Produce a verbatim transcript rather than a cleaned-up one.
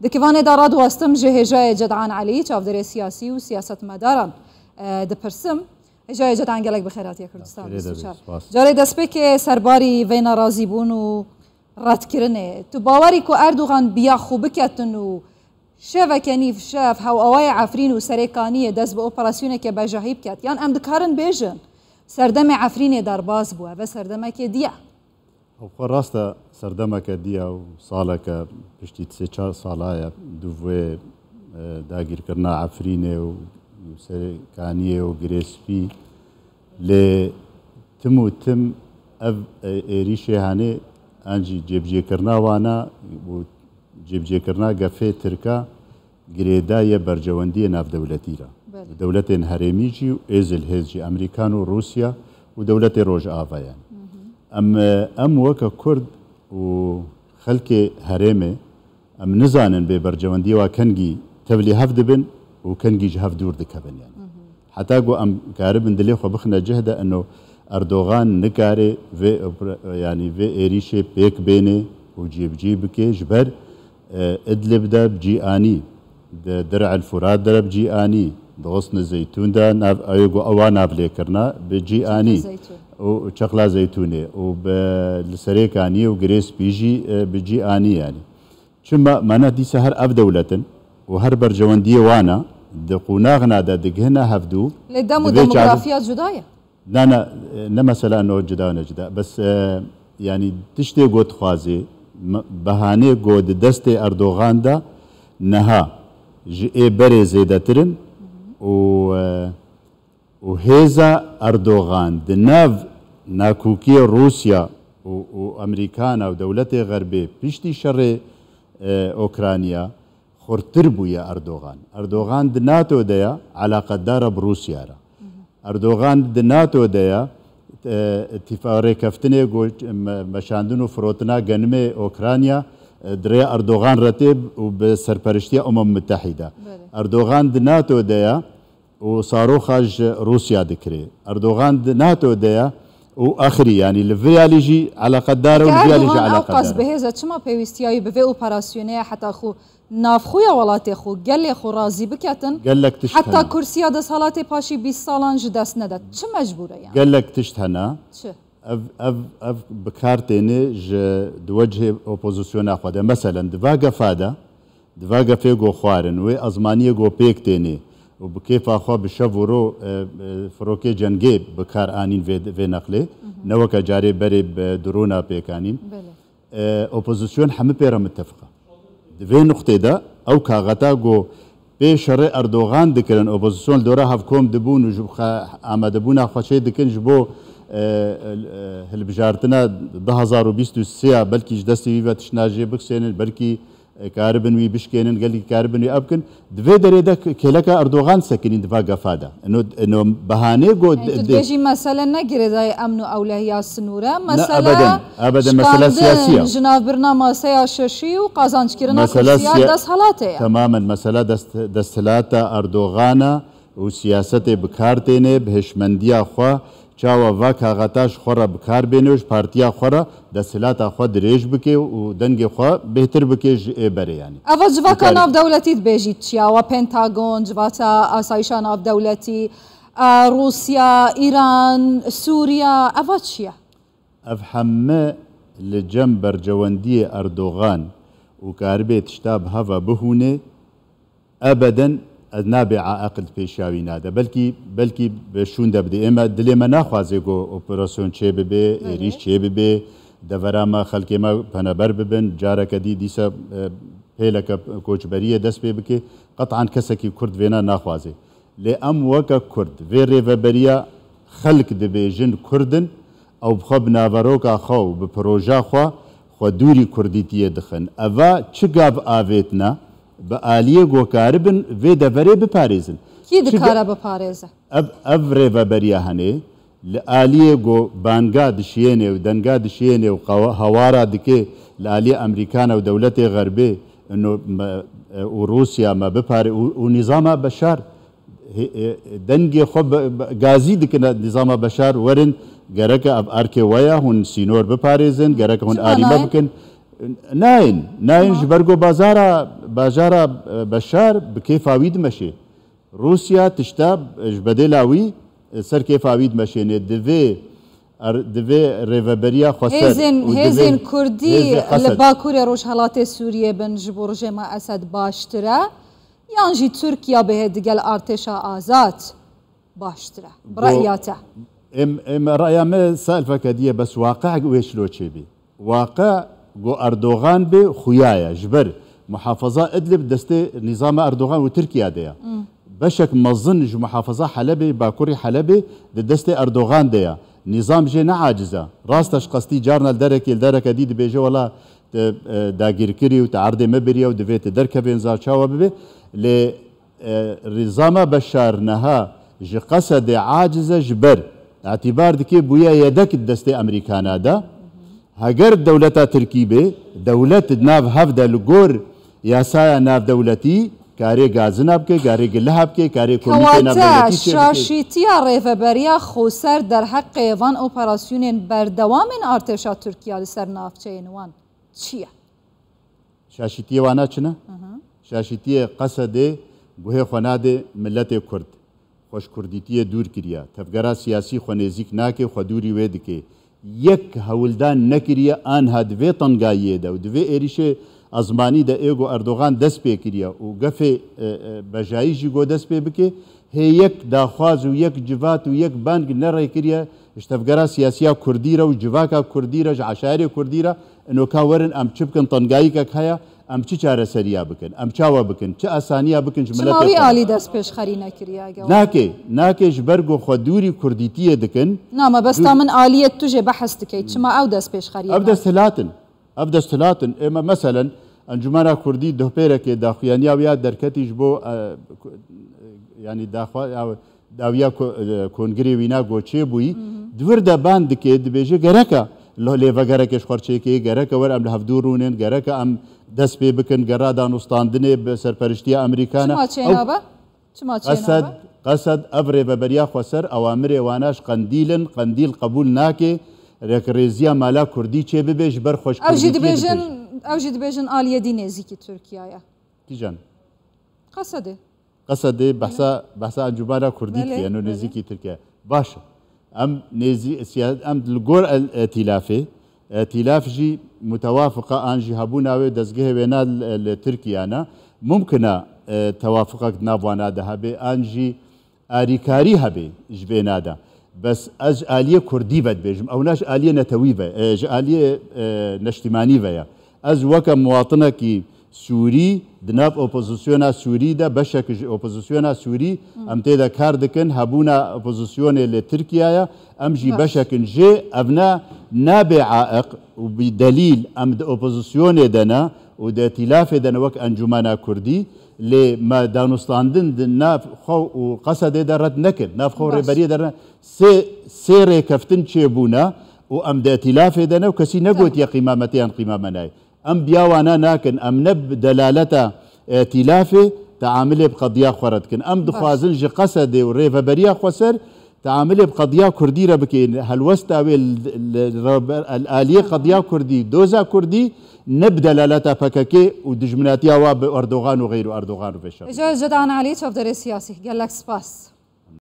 Di kivanê de radiwestim ji hêjayê Cedan Elî, çavdêrê siyasî û siyasetmedaran, e, dipirsim. Hêjayê Cedan, gelek bi xêr hatiye Kurdistan Xêrê de bîst û çar. Bî, spas. Carê destpêkê serbarî vê nerazîbûn û redkirinê, tu bawerî ku Erdogan biya xwe biketin û şeveke nîv şev hewawayê Efrîn û Serê Kaniyê dest bi operasyoneke bejahî biket? Yan em dikarin bêjin, serdemê Efrînê derbas bû, ev e serdemekê diye? Xwe rast e, serdemeke diya û saleke piştî sê çar sala ye, dûv wê, e, dagîrkirina Efrînê û Serê Kaniyê û Girê Spî. Lê tim û tim ev, e, êrîşê hanê an jî cêbicêkirina wana û cêbicêkirina gefê Tirka girêdayî ye berjewendiyê navdewletî re. Belê. Dewletên herêmî jî û êzilhêz jî, Amerîkan û Rûsya û dewletê Rojava yani. Hı hı. Em, em weke Kurd û xelkê herêmê, em nizanin bê berjewendiyê wa kengî tevlî hev dibin û kengî ji hev dûr dikevin yani. Hı hı. Heta ku em karibin dilê xwe bixine cih de, eno Erdogan nikare vê, yani vê êrîşê pêk bêne û cêbicî bike, ji ber e, Idlib de bi cî anî, di Dir'il Furat de bi cî anî, di Xusn Zeytûn de nav, ew ku ewa navlêkirina bi cî anî Zeytûn. Û Çexla Zeytûnê û bi, li Serê Kaniyê û Girê Spî jî, e, bi cî anî yani. Çima? Mana dîsa her ev dewletin û her berjewendiyê wana di qonaxina de digihine hevdû. Lê dem û Divê çav- demografiya cuda ye. Na, na, ne mesela no cida, ne cida. Bes, e, yani tiştê got dixwazê, m-, behanê got di destê Erdogan de niha ji ê berê zêdetir in û, e, û hêza Erdogan di nav nakokiyê Rûsya û, û Amerîkana û dewletê Xerbê piştî şerê, e, Ukrayna xurttir bûye Erdogan. Erdogan di NATO de ya, eleqedar e bi Rûsya re. Erdogan di NATO de ya, e, îtîfa-, rêkeftinê ku me-, meşandin û firotina genimê Okrayna, e, di rêya Erdogan re tê û bi serperiştiya Umem Mitehîde. Belê. Erdogan di NATO de ya û saroxa ji Rûsya dikirê. Erdogan di NATO de ya û axirî, yani li vê alî jî eleqedar e û li vê alî jî eleqedar e. Erdogan ew qas bihêz e, çima pêwîstiya wî bi vê operasyonê ye heta xwe navxweya welatê xwe, gelê xwe razî biketin, gelek tişt heta hene. Kursiya desthilatê paşî bîst salan ji dest nede. Çi mecbûr e yani? Gelek tişt hene. Çi? Ev, ev, ev bi kar têne ji di wecihê opozisyona xwe de. Meselen, di va gefa de, di va gefê go xwarin, wê ezmaniyê go pêk têne û bi kêfa xwe bi şev û ro, e, e, firokê cengê bi kar anîn vê, vê neqlê. Hı hı. Ne weke carê berê bi drona pêk anîn. Belê. E, opozîsyon hemî pê re mitefik e. Di vê nuqtê de ew kaxeta ku pê şerê Erdogan dikirin, opozîsyon li dora hevkom dibûn û ji xwe amadebûna xwe çê dikin ji bo, e, e, hilbijartina du hazar û bîst û sê ya, belkî ji destê wî ve tiştna jê bixisênin, belkî, e, karibin wî bişkênin, gelkî karibin wî ev bikin. Di vê derê de k-, kêleka Erdogan sekinîn di va gefa de. Ino, ino behanê got. Yani tu dibêjî mesele ne girêdayî emn û ewlehiya sinûr e, mesele ebeden, ebeden, mesele siyasî ye. Ji navbirina maseya şeşî û qazanckirina kursiya desthilatê ye. Temamen mesele dest-, desthilata Erdogan e û siyasetê bi kar têne, bi hişmendiya xwe, çawa va kaxeta ji xwe re bi kar bêne û ji partiya xwe re desthilata xwe dirêj bike û dengê xwe bêhtir bike ji ê berê, yanî. Eva civaka navdewletî dibêjît çi ya? Wa Pentagon, civata asayişa navdewletî, a, Rûsya, Îran, Sûriya, eva çi ye? Ev heme li cem bercewendiyê Erdogan û karibê tişta bi heva bihûne, ebeden ez nabê aeqil pêşiya wî nade. Belkî, belkî bi şûnde bidê. Ême, dilê me naxwaze ku operasyon çê bibe, êrîş çê bibe, devera me, xelkê me peneber bibin, careke dî dîsa, e, pêleke koçberiyê dest pê bike. Qetan kesekî Kurd vêna naxwaze. Lê em weke Kurd vê rêveberiya xelk dibêjin Kurd in, ew bi xwe bi naveroka xwe û bi proja xwe, xwe dûrî Kurdîtiyê dixin. Eva çi gav avêtine, bi aliyê ku karibin vê deverê biparêzin. Kî dikare biparêze? Ev, ev rêveberiya hene, li aliyê ku banga dişiyêne û denga dişiyêne û qewa-, hawara dike li aliyê Amerîkan û dewletê Xerbê, ino me, e, û Rûsya me bipare û, û nîzama Beşar, he, e, dengê xwe be, be, gazî dikine nîzama Beşar, werin, gereke ev erkê we ye, hûn sînor biparêzin, gereke hûn alî me bikin. Nayên, nayên ji ber ku bazara, bajara, e, Beşar bi kêfa wî dimeşê. Rûsya tişta, e, ji bedêla wî, e, ser kêfa wî dimeşêne. Divê, er, divê rêveberiya xweser Hêzên, û divê hêzên Kurdî hêzê li Qesed. Bakurê Rojhelatê Sûriyê bin ji bo rejêma Esed baştir e? Yan jî Tirkiye bihê digel artêşa azad baştir e? Bi Go-, reya te? Em, em, reya me selfeke diye, bes waqe wê çilo çêbî. Waqe go Erdogan bê xuya ye. Ji ber muhafaza Idlib destê nîzama Erdogan û Tirkiye de ye. Beşek mezin ji muhafaza Helebê, Bakurî Helebê di destê Erdogan de ye. Nîzam jê ne aciz e. Rast e, ji qestî carna li derekê, li dereke dî dibêje, wela te, e, dagîrkirî û te erdê me biriye û divê te derkevên zar çawa bibe. Lê, e, rîzama Beşar niha ji Qesedê aciz e, ji ber îtîbar dike bûye yedek di destê Amerîkana de. Heger dewleta Tirkî be, dewlet di nav hev de li gor yasaya navdewletî karê gazina bike, karê giliha bike, karê komîtê Kewate navdewletî çêbike. Şaşîtiya rêveberiya xweser derheqê van operasyonên berdewamên artêşa Tirkiye li ser navçeyên wan çi ye? Şaşîtiyê wana çi ne? Hı hı. Şaşîtiyê Qesedê guhê xwe nade miletê Kurd. Xwe ji Kurdîtiyê dûr kiriye. Tevgera siyasî xwe nêzîk nake, xwe dûrî wê dike. Yek hewldan nekiriye, anha di vê tengayiyê de û di vê êrîşê ezmanî de ê go Erdogan dest pê kiriye û gefê, e, e, bejayî jî go dest pê bike, hê yek daxwaz û yek civat û yek bang nerê kiriye ji tevgera siyasiya Kurdî re û civaka Kurdî re, ji eşayerê Kurdî re, inoka werin em çi bikin, tengayîkek heye, em çi çareseriya bikin, em çawa bikin, çi asaniya bikin ji Çima miletê wî xwe re. Alî destpêşxerî nekiriye, eger Nake, nake ji ber ku xwe dûrî Kurdîtiyê dikin. Na, mebesta Dûr- min aliyê tu jê behs dikey. Çima ew destpêşxeriyê Ev nakin? Desthilat in. Ev desthilat in. Ême meselen, Encûmena Kurdî dohpêrekê daxuyaniya wî ya derketî ji bo, e, ku-, yanî daxwa-, ya dawiya ko-, e, kongirê wîna go çêbûyî, Hı hı. di vir de ban dike, dibêje gereke lo-, lêvegerekê ji xwe çêkê, gereke wer em li hevdû rûnin, gereke em dest pê bikin, gera danûstandinê bi serperiştiya Amerîkana. Çima çênabe? Ew Çima Qesed, çênabe? Qesed ev rêveberiya xweser, ewamirê wana ji Qendîl in, Qendîl qebûl nake, rekrêziya mala Kurdî çê bibe, ji ber xwe ji Ew jî Kurdîtiyê dibêjin, dibêjin. Ew jî dibêjin aliyê dî nêzîkî Tirkiye ye. Kîjan? Qesedê. Qesedê behsa, behsa Encûmena Kurdî Belê, dikiye, no belê. Nêzîkî Tirkiye. Baş e. Em nêzî-, siya-, em li gor el-, îtîlafê, îtîlaf jî mutewafiqa an jî hebûna wê dezgehê wêna li, li Tirkiye ne. Mumkin e, e, tewafiqek di nav wana de hebe, an jî arîkarî hebe ji vêna de. Bes ez ji aliyê Kurdî ve dibêjim. Ewna ji aliyê netewî ve, e, ji aliyê, e, neştîmanî ve ye. Ez weke muwatinekî Sûrî, di nav opozisyona Sûrî de, beşek ji opozisyona Sûrî, Hmm. em tê de kar dikin, hebûna opozisyonê li Tirkiyeye, em jî Baş. beşek in jê, ev ne, nabe aiq û bi delîl em di opozisyonê de ne û di îtîlafê de ne wek Encûmena Kurdî, lê me danûstandin di nav xwe û Qesedê de red nekir, nav xwe û Baş. rêberiyê de re-, sê, sê rêkeftin çêbûne û em di îtîlafê de ne û kesî negotiye Tamam. qîma me tê yan qîma me nayê. Em biya wana nakin, em ne bi delaleta îtîlafê teamilê bi qediya xwe re dikin. Em Baş. dixwazin ji Qesedê û rêveberiya xweser teamilê bi qediya Kurdî re bikin. Helwesta wê li, li, li, li aliyê qediya Kurdî, doza Kurdî, ne bi delaleta P K K û dijminatiya wa bi Erdogan û xeyr û Erdogan û vêşan. Ji Jedan Elî, çavdêrê siyasî, gelek spas.